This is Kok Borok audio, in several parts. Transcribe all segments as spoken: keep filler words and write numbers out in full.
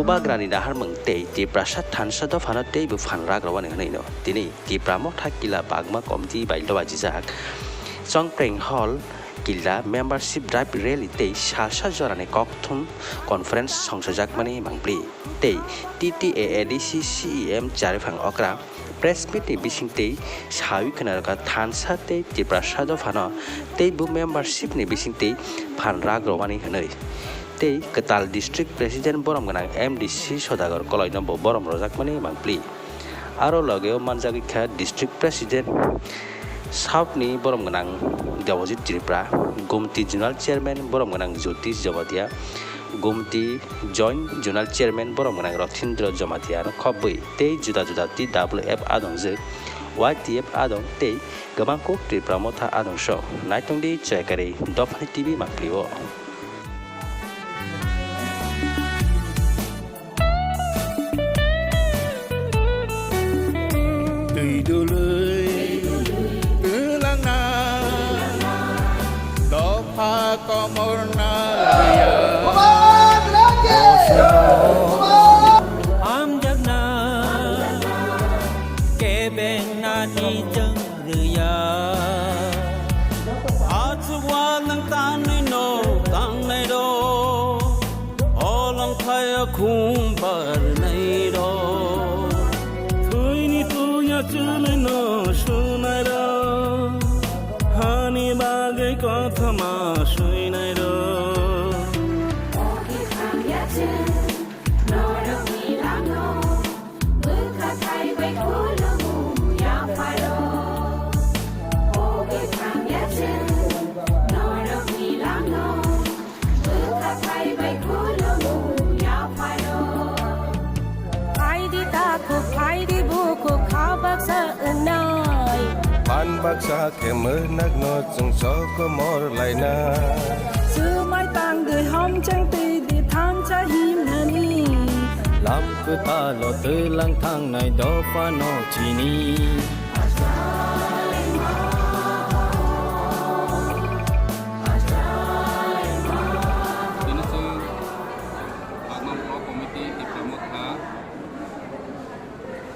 Bubagrani naharmung tei Tiprasa thansa dophano teibo phan rak rwani hwnwi no tini Tipra Motha Killa Bagma Committee bai lobajijak Chongpreng Hall Killa membership drive rally tei salsa jorani kokthum conference songchajakmani mangpli tei T T A A D C C E M Chariphang Okra press meet ni bisingtwi sawi khwnarokha thansa tei Tiprasa dophano teibo membership ni bisingtwi phan rak rwani hwnwi. Tei kwtal district president borom gwnang M D C Sodagar Koloino bo borom rwjakmani mangpli. Aro logeo manjagwi kha district president south ni borom gwnang Debojit Tripura, Gumti zonal chairman borom gwnang Jyotish Jamatia, Gumti joint zonal chairman borom gwnang Rothindra Jamatia no khobwi tei juda juda T W F adongjwk, Y T F adong tei kwbang kuk Tripura Motha adong sok. Naitongdi Chayakari Dophani T V mangpli o. Twi dului twlangna dopha komorna liya. Hamjakna kebengna nijwng rwya. Achukwa nwng tanwi no tangnai rok, o longthaya khum barnai rok. Thwini tuya chwlwino swnairok, hani bagwi kothoma swinairok. Ogi thangya chwng norokni langno, bwkha thai bai khulumu yapharo. Ogi thangya chwng norokni langno, bwkha thai bai khulumu yapharo. Phaidi takhuk, phaidi bukhuk, kha baksa wngnai. Phan baksa khe mwrnakno chwng sokomor laina. Swmai tangdi, hamchang twi di, thansa himnani. Lam kwtalo twlang thangnai dophano chini. Tini chwng Bagma Block Committee, Tipra Motha,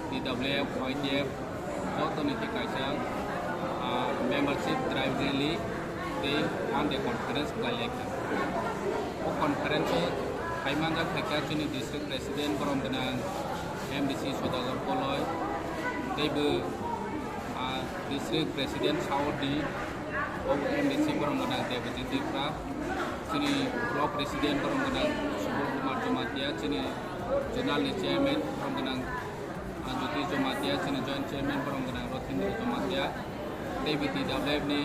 T W F, Y T F, joto ni khe kaisa, ah, membership drive rally tei one day conference khlai lai kha. O conference o phai manjak hai kha chini district president borom gwnang M D C Sodagar Koloi, teibo, ah, district president South ni, o M D C borom gwnang Debojit Tripura, chini block president borom gwnang Subal Kumar Jamatia, chini zonal ni chairman borom gwnang ah, Jyoti Jamatia, chini joint chairman borom gwnang Rothindra Jamatia, tei B T W F ni,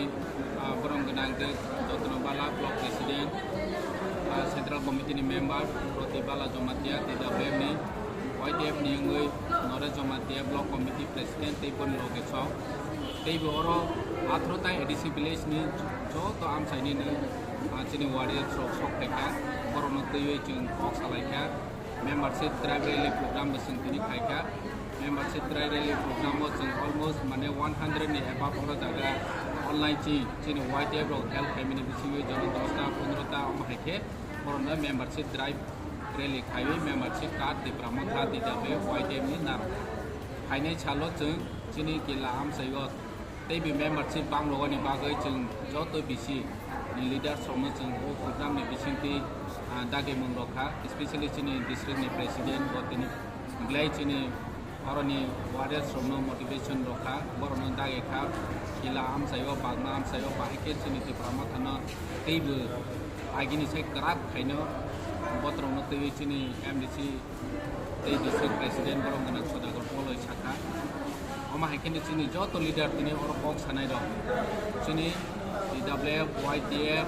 ah, borom gwnang de Jotno Bala, block president, ah, central committee ni member Roti Bala Jamatia, T W F ni, Y T F ni wngwi Noresh Jamatia, block committee president, tei boni loge sok. Tei bo oro atharo ta A D C village ni joto amchaini no, ah, chini warriors rok sok phaikha, borokno twiwi chwng kok salaikha. Membership drive rally program bo chwng tini khaikha. Membership drive rally program o chwng almost mane one hundred ni above oro jaga online chi chini Y T F rok help khaimani bisingo jono dos ta pondro ta omo hai khe borokno membership drive rally khaiwi membership card Tipra Motha T W F Y T F ni narwkha. Phainai salo chwng chini kila amchaio tei bo membership bang rwani bagwi chwng joto B C ni leaders rokno chwng o program ni bisingtwi, ah, dagi mung rok kha, especially chini district ni president bo tini belai chini oroni warriors rokno motivation rok kha, borokno dagi kha, kila amchaio, bagma amchaio, bahai khe chini Tipra Mothano teibo agini sai kwrak khaino botrokno twiwi chini M D C tei district president borom gwnang Sodagar Koloi sakha. Omo hai khe chini joto leader tini oro kok sanai rok. Chini T W F, Y T F,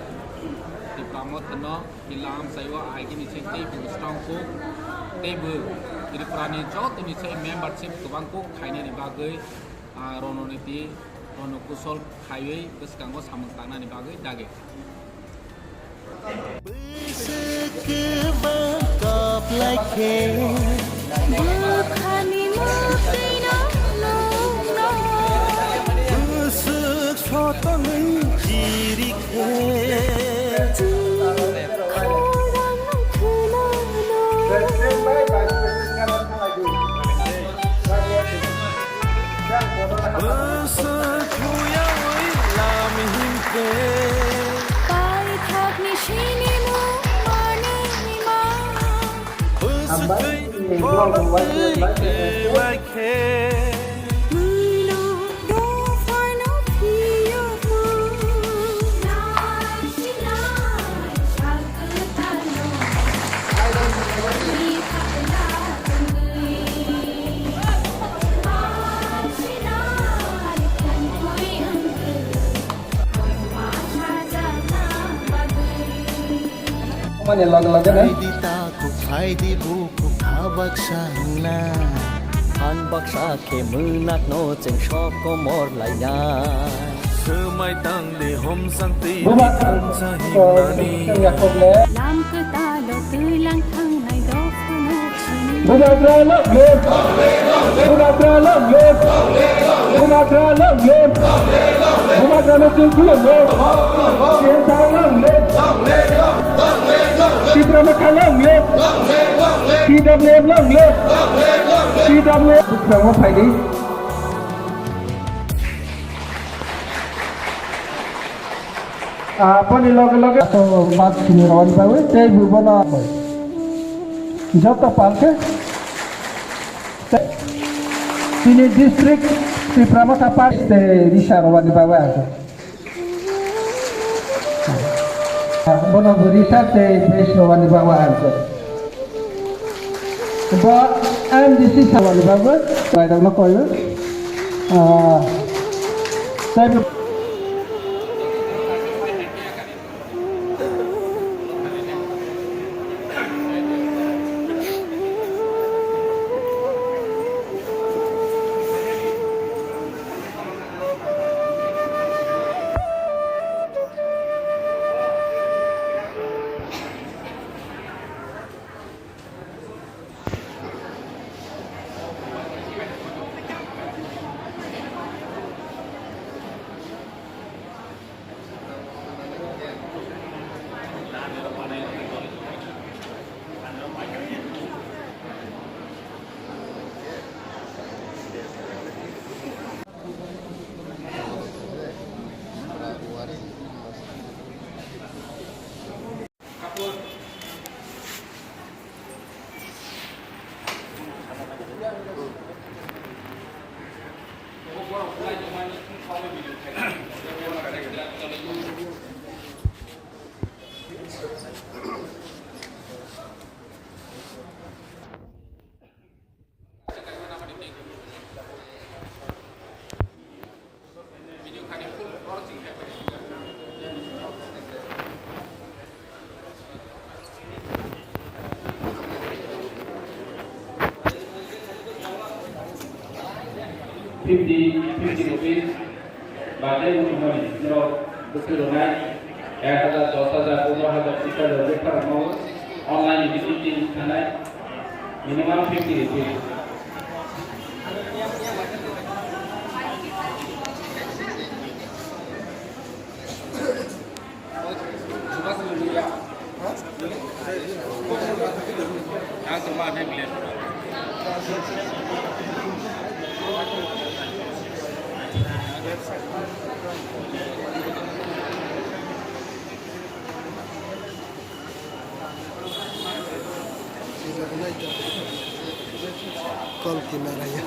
Tipra Mothano, Kilam, Saiwa, hai khe chini tei bo strong kuk. Tei bo Tripura ni joto ni sai membership kwbang kuk khainani bagwi, ah, rononiti, rono kusol khaiwi bwskango samung tangnani bagwi dagi. Bwswk kwbang kap lai khe. Bwkhani mwktwino nukno. Bwswk sotongwi chiri khe. Chini khorang khwnano. Bwswk thuyawi lami hinkhe. Paithakni sinimung manwi ma. Bwswk twi borok twi khe bai khe. Bwino dophano phiyokma. Mane loge loge na. Phaidi takhuk, phaidi bukhuk, habak sangna. Ang baksa khe mwnakno chwng sok komor laina. Swmai tangdi homsang twi Buba, tangsa o, himnani. Chwng yakhok le. Lam kwtalo twilang thangnai dophano chini. Bubagra long live! Bubagra long live! Bubagra long live! Bubagrano chwng khulumno. Kensang long live! Tipra Motha long live! T W F long live! T W F. Bubagra phaidi. Aboni loge loge to mas sini rwani bagwi tei bubono joto palke tini district Tipra Motha Party tei risa rwani bagwi ang bono bo risa tei base rwani bagwi ang Bo M D C sawani bagwi, lairokno koiwi, ah, tei Fifty, fifty rupees. Ba tei buphangni norok bwswk rwnai ek hajar, dos hajar, pondro hajar, bish hajar bwkha rok no online ni bising tin thanai minimum fifty rupees. Kalki naraya.